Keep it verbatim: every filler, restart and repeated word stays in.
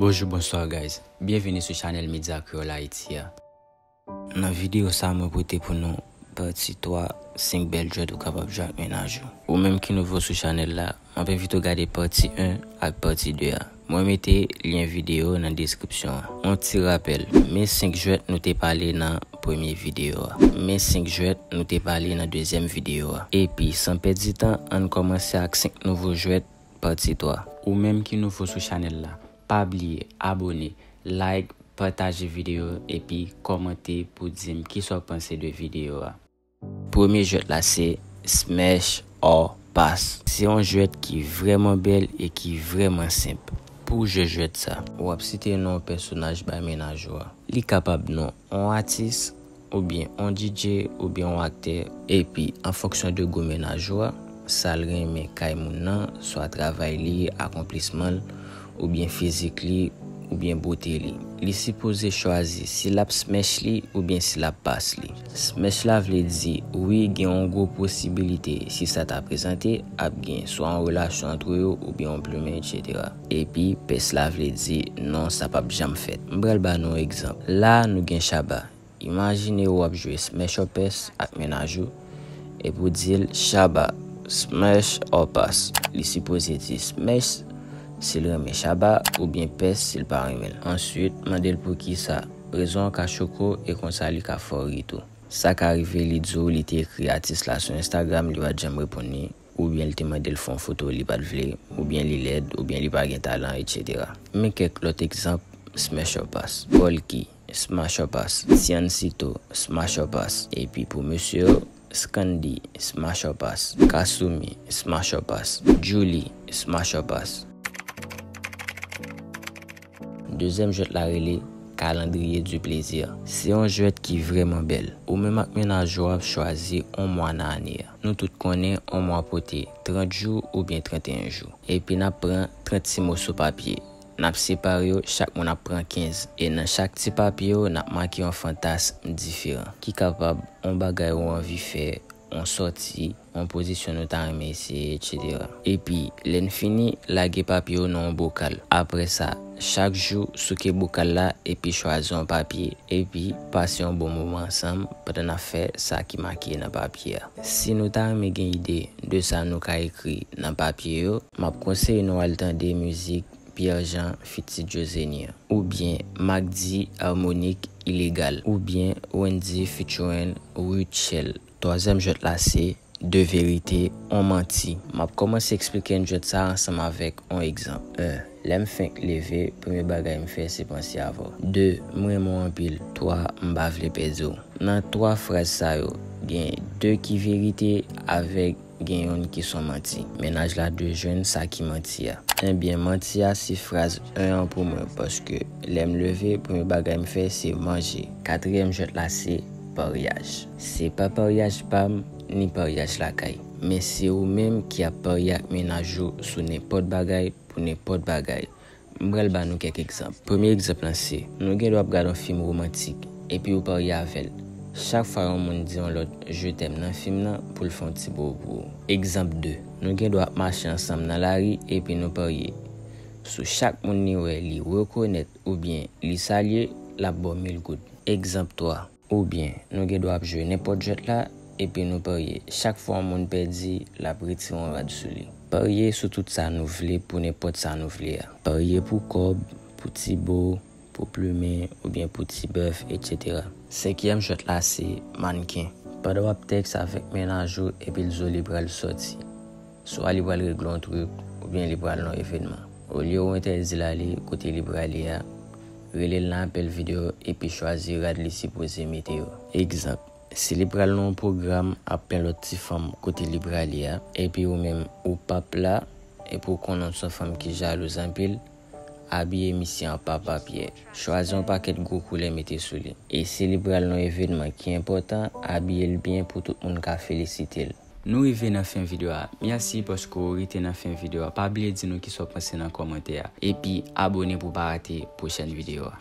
Bonjou, bonswa, guys. Byenvini sou chanèl Media Creole Haïti a. Nan videyo sa, mwen pote pou nou pati twa, senk bèl jwèt ou kapab jwe ak mennaj ou. Ou menm ki nouvo sou chanèl la, m ap envite w gade pati en ak pati de a. Mwen mete lyen videyo nan deskripsyon an. Yon ti rapèl, men senk jwèt nou te pale nan premye videyo a. Men senk jwèt nou te pale nan dezyèm videyo a. Epi, san pèdi tan, ann kòmanse ak senk nouvo jwèt pati twa. Ou menm ki nouvo sou chanèl la, pa bliye abòne, like, pataje videyo epi kòmante pou di m kisa w panse de videyo a. Premye jwèt la se Smash or Pass. Se yon jwèt ki vrèman bèl e ki vrèman senp. Pou w jwe jwèt sa, w ap site non pèsonaj bay mennaj ou a. Li kapab non yon atis, oubyen yon D J, oubyen yon aktè, epi an fonksyon de gou mennaj ou a, sa l renmen kay moun nan, swa travay li, akonplisman l, oubyen fizik li, oubyen bote li. Li sipoze chwazi si l ap smash li oubyen si l ap pass li. Smash la vle di wi, gen yon gwo posibilite si sa ta prezante, ap gen swa yon relasyon ant yo oubyen yon plimen, etsetera. Epi, pass la vle di non, sa p ap janm fèt. M pral ba nou yon egzanp. La, nou gen Shabba. Imajine w ap jwe Smash or Pass ak mennaj ou, epi w di l, Shabba, Smash or Pass. Li sipoze di Smash si l renmen Shabba, oubyen Pass si l pa renmen l. Answit, mande l poukisa. Rezon an ka choke w, e konsa li ka fè w ri tou. Sa ka rive li di w li te ekri atis la sou Instagram, li pa t janm reponn li, oubyen li te mande l fè yon foto, li pa t vle, oubyen li lèd, oubyen li pa gen talan, etsetera. Men kèk lòt egzanp Smash or Pass. Polky, Smash or Pass. Tiancito, Smash or Pass. Epi pou mesye yo, Scandy, Smash or Pass. Kasumi, Smash or Pass. Julie, Smash or Pass. Dezyèm jwèt la rele Calendrier du Plaisir. Se yon jwèt ki vrèman bèl. Ou menm ak mennaj ou ap chwazi yon mwa nan ane a. Nou tout konnen yon mwa pote trant jou oubyen tranteyen jou. Epi n ap pran trant ti moso papye. N ap separe yo, chak moun ap pran kenz. E nan chak ti papye yo, n ap make yon fantasm diferan, ki kapab yon bagay ou anvi fè, yon sòti, yon pozisyon nou ta renmen eseye, etsetera. Epi, lè n fini, lage papye yo nan yon bokal. Apre sa, chak jou, souke bokal la epi chwazi yon papye, epi pase yon bon moman ansanm pandan n ap fè sa ki make nan papye a. Si nou ta renmen gen ide de sa nou ka ekri nan papye yo, m ap konseye nou al tande mizik Pierre Jean feat Ti Djozeni an, oubyen Mac D Harmonik Ilegal, oubyen Wendy featuring Rutshelle. Twazyèm jwèt la se De verite, yon manti. M ap kòmanse eksplike n jwèt sa ansanm avèk yon egzanp. En, lè m fenk leve, premye bagay m fè se panse avè w. De, m renmen w anpil. Twa, m pa vle pèdi w. Nan twa fraz sa yo, gen de ki verite avèk gen youn ki s on manti. Mennaj la dwe jwenn sa ki manti a. Ebyen, manti a se fraz en an pou mwen, paske lè m leve, premye bagay m fè se manje. Katriyèm jwèt la se paryaj. Se pa paryaj pa m, ni paryaj lakay. Men se ou menm ki ap parye ak mennaj ou sou nenpòt bagay pou nenpòt bagay. M pral ba nou kèk egzanp. Premye egzanp lan se, nou gen dwa ap gade yon fim womantik, epi ou parye avè l. Chak fwa yon moun di yon lòt je t'aime nan fim nan, pou l fè yon ti bo pou ou. Egzanp de, nou gen dwa ap mache ansanm nan lari, epi nou parye. Sou chak moun li wè, li rekonèt, oubyen li salye, l ap ba w mil goud. Egzanp twa, oubyen, nou gen dwa ap jwe nenpòt jwèt la, epi nou parye. Chak fwa yon moun pèdi, l ap retire yon rad sou li. Parye sou tout sa nou vle pou nenpòt sa nou vle a. Parye pou kòb, pou ti bo, pou plimen, oubyen pou ti bèf, etsetera. Senkyèm jwèt la se mannken. Pandan w ap tèks avèk mennaj ou epi l di w li pral sòti, swa li pral regle yon trik, oubyen li pral nan yon evènman. Olye w entèdi l ale kote li prale a, rele l nan apèl videyo epi chwazi rad li sipoze mete yo. Egzanp, si li pral nan yon pwogram ap plen lòt ti fanm kote li prale a, epi ou menm ou p ap la, epi w konnen w s on fanm ki jalouz anpil, abiye misye an papa pyè. Chwazi yon pakèt gwo koulè mete sou li. E si li pral nan yon evènman ki enpòtan, abiye l byen pou tout moun ka felisite l. Nou rive nan fen videyo a. Mèsi paske w rete nan fen videyo a. Pa bliye di nou kisa w panse nan kòmantè a. Epi, abòne pou w pa rate pwochèn videyo a.